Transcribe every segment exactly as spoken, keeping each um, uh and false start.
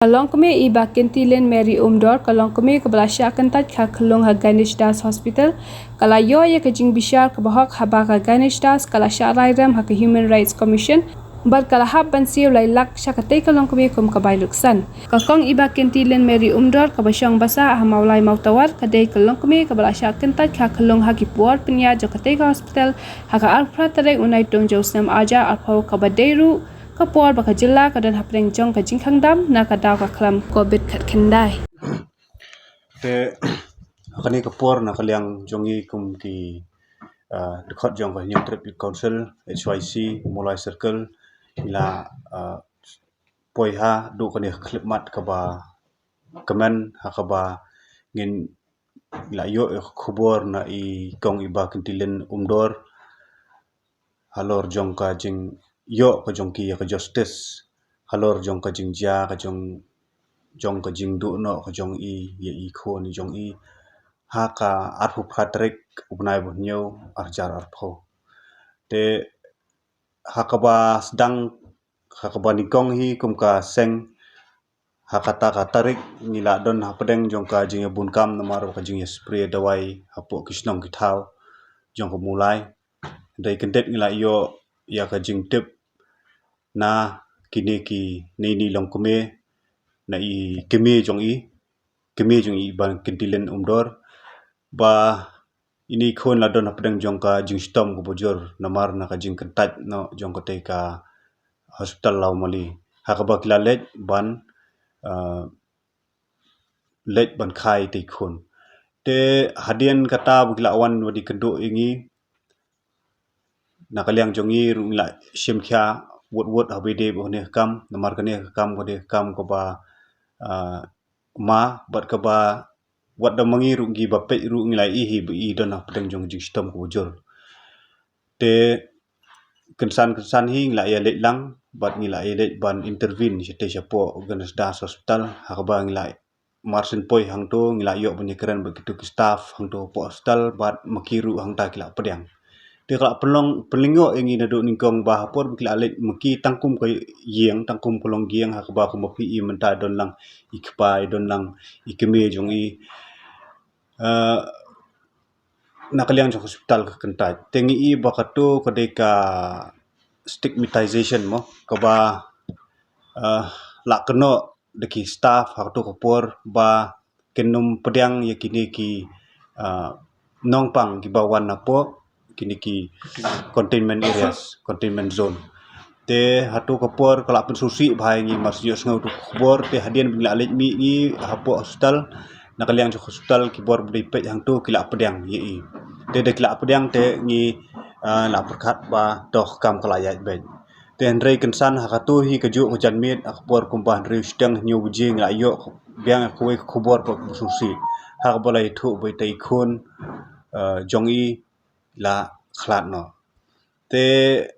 Ka longkmie i Bah Kyntilyn Mary Umdor, ka longkmie kaba la shah kyntait kha khyllung ha Ganesh Das Hospital, ka la ïoh ïa ka jingbishar kaba hok haba ka Ganesh Das ka la shah rai rem ha ka Human Rights Commission bad ka la hap ban siew lai lak sha katei ka longkmie kum ka bai lutksan. Ka kong i Bah Kyntilyn Mary Umdor kaba shong basa ha Mawlai Mawtawar ka dei ka longkmie kaba la shah kyntait kha khyllung ha ki por pynïaid jong katei ka hospital ha ka arphew phra tarik u Naitung jong u snem arhajar arphew, kaba dei ruh ka por ba ka jylla ka don hapdeng jong ka jingkhang dam na ka daw ka khlam Covid khatkhyndai. Te ha kane ka por na ka liang jong ngi kum ki, ah, dkhot jong ka Hynñiewtrep Youth Council, H Y C, Mawlai Circle, ngi la, ah, poi haduh kane ka khyllipmat kaba kmen ha kaba ngin la ïoh ïa ka khubor na i kong i Bah Kyntilyn Umdor halor jong ka jingïoh ka jong ki ïa ka justice, halor jong ka jingjia ka jong, jong ka jingduh noh ka jong i ïa i khun jong i ha ka arphew phra tarik u bnai ba hynñiew arhajar arphew. Te ha kaba sdang, ha kaba nyngkong hi kum ka seng, ha kata ka tarik ngi la don hapdeng jong ka jingïabun kam namar ka jingïaspray dawai hapoh ki shnong ki thaw jong ka Mawlai. Dei kyndit ngi la ïoh ïa ka jingtip na kine ki, na ine i longkmie, na i kmie jong i, kmie jong i Bah Kyntilyn Umdor, ba ine i khun la don hapdeng jong ka jingshitom kaba jur namar na ka jingkyntait noh jong katei ka hospital Lawmali ha kaba ki la leit ban, ah, leit ban kha ïa itei i khun. Te hadien kata ba ki la wan wad ïakynduh ïa ngi, na ka liang jong ngi ruh ngi la shim khia wut wut haba ïadei bad kane ka kam namar kane ka kam ka dei ka kam kaba, ah, ma bad kaba wat da ma ngi ruh ngi ba peit ruh ngi la ïohi ba i don hapdeng jong ka jingshitom kaba jur. Te kynsan kynsan hi ngi la ïaleit lang bad ngi la ïaleit ban intervene shatei shapoh Ganesh Das Hospital ha kaba ngi la, mar shen poi hangto ngi la ïoh ban ïakren bad kito ki staff hangto hapoh hospital bad ma ki ruh hangta ki la pdiang. Te ka la pynlong, pynlyngngoh ïa ngi naduh nyngkong ba ha por ba ki la leit ma ki tang kum ka ïing, tang kum ka longïing ha kaba kum ba phi i mynta don lang i kpa, i don lang i kmie jong i. Eh, na ka liang jong ka hospital ka kyntait. Te ngi i ba kato ka dei ka stigmatization mo, kaba, eh, la kynnoh da ki staff ha kato ka por ba kin ym pdiang ïa kine ki, ah, nongpang kiba wan napoh kine ki containment areas, containment zone. Te hato ka por ka la pynsngewsih bha ïa ngi, mar shu ïohsngew tu khubor te hadien ba ngi la leit mih ngi hapoh hospital, na ka liang jong hospital ki bor ba dei peit hangto ki la pdiang ïa i. Te da ki la pdiang te ngi, ah, la pyrkhat ba to ka kam ka la ïaid beit. Te hynrei kynsan ha kato hi kajuh ka janmiet ha ka por kumba hynriew shiteng hynñiew baje ngi la ïoh biang ïa kawei ka khubor ba kaba sngewsih ha kaba la ïathuh ba itei i khun, eh, jong i la khlad noh. Te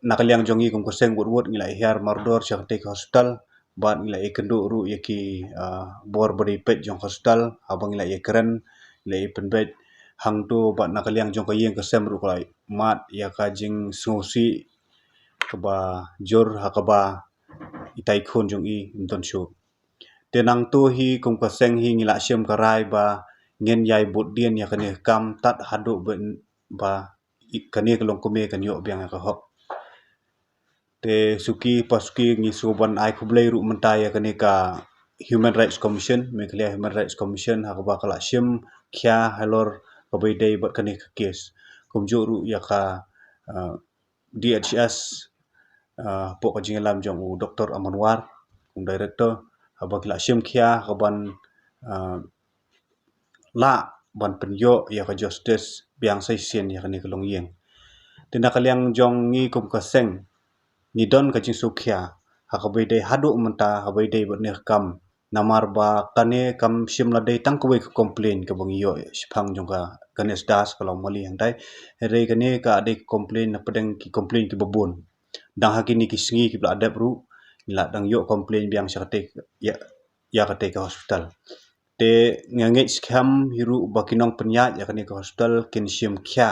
na ka liang jong ngi kum ka seng wut wut ngi la hiar mardor sha katei ka hospital bad ngi la ïakynduh ruh ïa ki, ah, bor ba dei peit jong ka hospital haba ngi la ïakren, ngi la ïapynbeit hangto bad na ka liang jong ka ïing ka sem ruh ka la mad ïa ka jingsngewsih kaba jur ha kaba itei i khun jong i ym don shuh. Te nangto hi kum ka seng hi ngi la shim ka rai ba ngin ïai bud dien ïa kane ka kam tad haduh ba, ba i, kane ka longkmie kan ïoh biang ïa ka hok. Te suki pa suki ngi shu ban ai khublei ruh mynta ïa kane ka Human Rights Commission, Meghalaya Human Rights Commission ha kaba ka la shim khia halor kaba ïadei bad kane ka case. Kumjuh ruh ïa ka, ah, D H S, ah, hapoh ka jingïalam jong u Doktor Aman War kum director, haba ki la shim khia ha kaban, ah, lah ban pynïoh ïa ka justice biang sa shisien ïa kane ka longïing. Te na ka liang jong ngi kum ka seng ngi don ka jingsngewkhia ha kaba ïadei haduh mynta haba ïadei bad kane ka kam. Namar ba kane kam shym la dei tang kawei ka complain kaba ngi ïoh shaphang jong ka Ganesh Das ka Lawmali hangtai. Hynrei kane ka dei ka complain na pdeng ki complain kiba bun. Dang ha kine ki sngi kiba la dep ruh ngi la dang ïoh complain biang sha katei, ïa, ïa katei ka hospital. Te nga ngeit skhem hi ruh ba ki nongpynïaid ïa kane ka hospital kin shim khia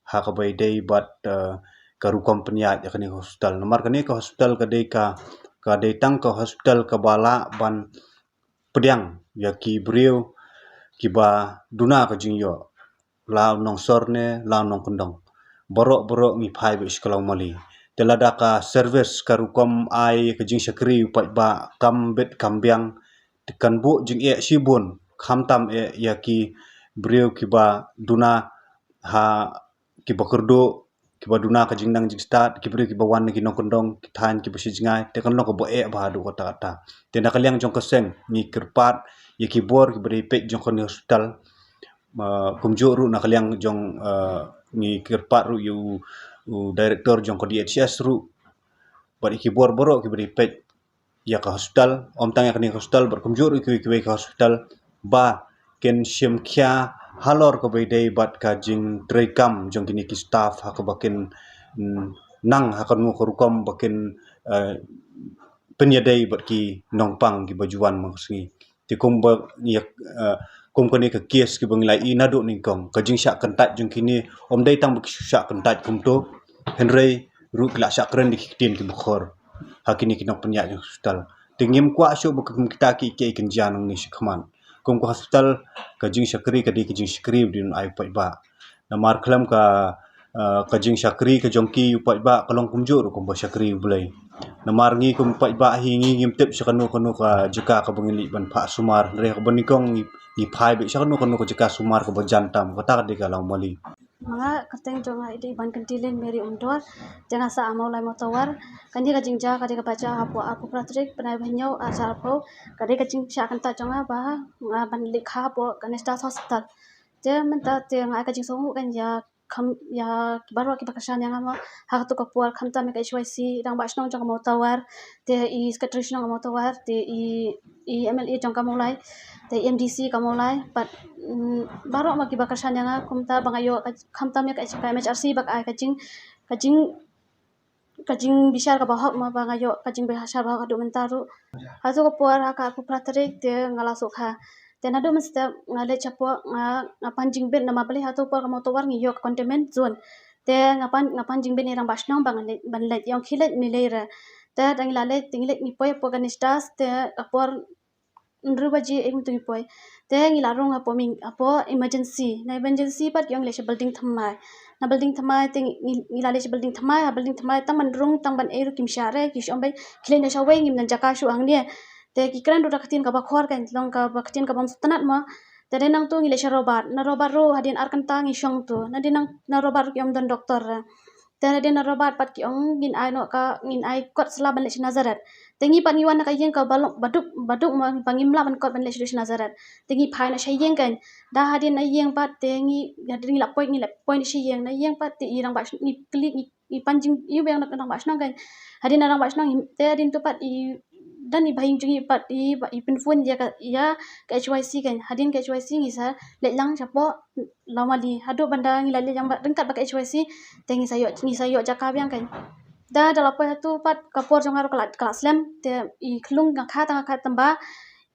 ha kaba ïadei bad, eh, ka rukom pynïaid ïa kane ka hospital. Namar kane ka hospital ka dei ka, ka dei tang ka hospital kaba lah ban pdiang ïa ki briew kiba duna ka jingïoh, la u nongsor ne la u nongkyndong. Baroh baroh ngi phai beit sha ka lawmali. Te lada ka service ka rukom ai ka jingshakri u paidbah kam bit kam biang, te kan buh jingeh shibun, khamtam eh ïa ki briew kiba duna ha, kiba kyrduh, kiba duna ka jingnang jingstad, ki briew kiba wan na ki nongkyndong, ki thaiñ kiba shi jngai, te kan long kaba eh bha haduh katta katta. Te na ka liang jong ka seng ngi kyrpad ïa ki bor kiba dei peit jong kane ka hospital. Ah, kumjuh ruh na ka liang jong, ah, ngi kyrpad ruh ïa u, u director jong ka D H S ruh bad ïa ki bor baroh kiba dei peit ïa ka hospital, ym tang ïa kane ka hospital bad kumjuh ruh kiwei kiwei ka hospital, ba kin shim khia halor kaba ïadei bad ka jingtreikam jong kine ki staff ha kaba kin, mm, nang ha kano ka rukom ba kin, eh, pynïadei bad ki nongpang kiba ju wan man ka sngi. Te kumba ngi ïa, eh, kum kane ka case kiba ngi la ïohi naduh nyngkong, ka jingshah kyntait jong kine ym dei tang ba ki shah kyntait kumto, hynrei ruh ki la shah kren da ki ktien kiba khor ha kine ki nongpynïaid jong hospital. Te ngim kwah shuh ba kum kita ki, ki kynja nangne shakhmat. Kum ka hospital, ka jingshakri ka dei ka jingshakri ba dei ban ai u paidbah. Namar khlem ka, ah, ka jingshakri ka jong ki u paidbah ka long kumjuh ruh kumba shakri U Blei. Namar ngi kum paidbah hi ngi ngim tip sha kano kano ka jaka kaba ngin leit ban phah sumar. Hynrei kaba nyngkong ngi, ngi phai beit sha kano kano ka jaka sumar kaba jan tam. Kata ka dei ka lawmali. Ma nga, kyrteng jong nga i dei Bankyntieleen Mary Umdor. Te nga sah ha Mawlai Mawtawar. Kane ka jingjia ka dei kaba jia hapoh arphew phra tarik bnai ba hynñiew arhajar arphew. Ka dei ka jingshah kyntait jong nga ba nga ban leit kha hapoh Ganesh Das Hospital. Te mynta te nga ai ka jingsngewnguh kan ïa kham, ïa ki baroh kiba kyrshan ïa nga mo ha kato ka por, khamtam ïa ka H Y C, i rangbah shnong jong ka Mawtawar, te i secretary shnong ka Mawtawar, te i, i M L A jong ka Mawlai, te i M D C ka Mawlai, bad, mm, baroh ma kiba kyrshan ïa nga, kumta ba nga ïoh ka, khamtam ïa ka, ka M H R C ba ka ai ka jing, ka jing, ka jingbishar kaba hok ma ba nga ïoh ka jingbishar ba hok haduh mynta ruh. Hato ka por ha ka arphew phra tarik te nga la suk ha. Te naduh mynstep nga leit shapoh nga, nga pan jingbit namar balei hato ka por ka Mawtawar ngi ïoh ka containment zone. Te nga pan, nga pan jingbit ïa i rangbah shnong ba ngan leit, ban leit, ïa ong khie leit ne leit re. Te da ngi la leit, te ngi leit ngi poi hapoh Ganesh Das, te ka por hynriew baje em to ngi poi. Te ngi la rung hapoh ming, hapoh emergency. Na emergency pat ki ong leit sha building thymmai. Na building thymmai te ngi, ngi, ngi la leit sha building thymmai, ha building thymmai tang ban rung, tang ban ei ruh kim shah re, ki shu ong ba khie leit noh shawei, ngim don jaka shuh hangne. Te ki kren ruh da ka ktien kaba khor, kan long kaba ktien kaba ym sngewtynnat mo. Te dei nangto ngi leit sha Robert. Na Robert ruh hadien ar kynta ngi shong to. Na dei nang, na Robert ruh ki ong don doktor re. Te na dei na Robert pat ki ong ngin ai noh ka, ngin ai kot sla ban leit sha Nazareth. Te ngi pat ngi wan na ka ïing kaba long, ba duk, ba duk mo, ba ngim lah ban kot ban leit sha Nazareth. Te ngi phai noh sha ïing kan. Da hadien na ïing pat te ngi, hadien ngi la poi, ngi la poi noh sha ïing. Na ïing pat te i rangbah shnong, ngi kylli, ngi, ngi pan jing, ïa u ba ïa u rangbah shnong kan. Hadien na rangbah shnong, te hadien to pat i, don i bahaïing jong ngi pat i, ba i pynphone ïa ka, ïa ka H Y C kan. Hadien ka H Y C ngi sa leit lang shapoh lawmali. Haduh ban da ngi la leit lang ryngkat bad ka H Y C, te ngi sa ïoh, ngi sa ïoh jaka biang kan. Da, da la poi hato pat ka por jong nga ruh ka la, ka la slem, te i khlung nga kha tang nga kha tang ba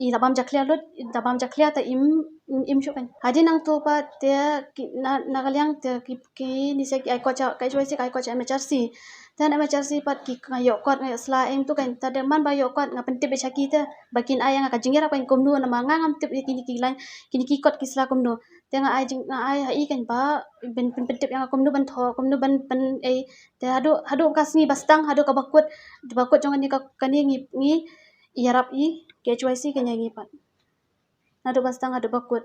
i la bam jakhlia lut, i la bam jakhlia te im, im, im shuh kan. Hadien nangto pat te ki, na, na ka liang te ki, kine sa ki ai kot sha ka H Y C, ka ai kot sha M H R C. Te na M H R C pat ki, nga ïoh kot, nga ïoh sla em to kan. Te da man ba ïoh kot nga pyntip beit sha ki te ba kin ai ïa nga ka jingïarap kan kumno, namar nga ngam tip ïa kine ki line, kine ki kot ki sla kumno. Te nga ai jing, nga ai ha i kan ba ban pyn, pyntip ïa nga kumno ban thoh, kumno ban pyn, eh, te haduh, haduh ka sngi ba sdang, haduh kaba kut, ba kut jong kane ka, kane ngi, ngi ïarap i, ka H Y C kan ïa ngi pat. Haduh ba sdang, haduh ba kut.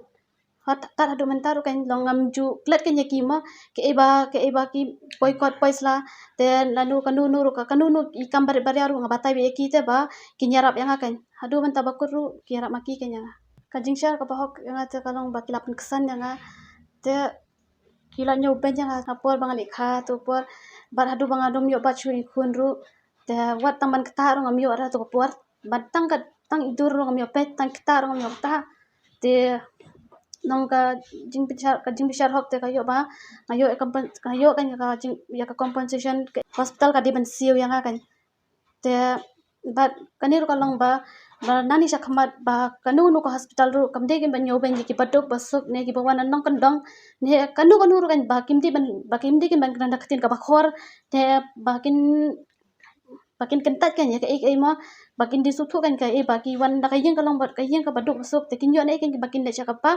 Hat, kat haduh mynta ruh kan long ngam ju klet kan ïa ki mo, kaei ba, kaei ba ki poi kot poi sla, te lano kano no ruh ka, kano no i kam barit baria ruh nga batai beit ïa ki te ba kin ïarap ïa nga kan. Haduh mynta ba kut ruh ki ïarap ma ki kan ïa nga. Ka jingshar kaba hok ïa nga te ka long ba ki la pynksan ïa nga. Te ki la ñiew beiñ ïa nga ha por ba nga leit kha to por. Bad haduh ba nga dum ïoh bat shuh ïa i khun ruh. Te wat tang ban ktah ruh ngam ïoh ra to por. Bad tang ka, tang i dur ruh ngam ïoh peit, tang ktah ruh ngam ïoh ktah. Te nong ka jingbishar, ka jingbishar hok te ka ïoh ba nga ïoh ka, ka ïoh kan ïa ka jing, ïa ka compensation, ka hospital ka dei ban siew ïa nga kan. Te bad kane ruh ka long ba, ba nangne shakhmat ba kano kano ka hospital ruh kam dei kin ban ñiew beiñ ïa ki baduk basuk ne ki ba wan na nongkyndong ne kano kano ruh kan ba kim dei ban, ba kim dei kin ban kren da ka ktien kaba khor ne ba kin ba Ba kin kyntait kan ïa kaei kaei mo, ba kin da sngewthuh kan kaei ba ki wan da ka ïing ka long bad ka ïing kaba duk ba suk, te kin ïoh na ei kan ba kin leit sha kaba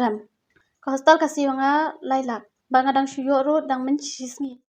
rem. Ka hostel ka siew nga lai lak, ba nga dang shu ïoh ruh dang mynshisngi.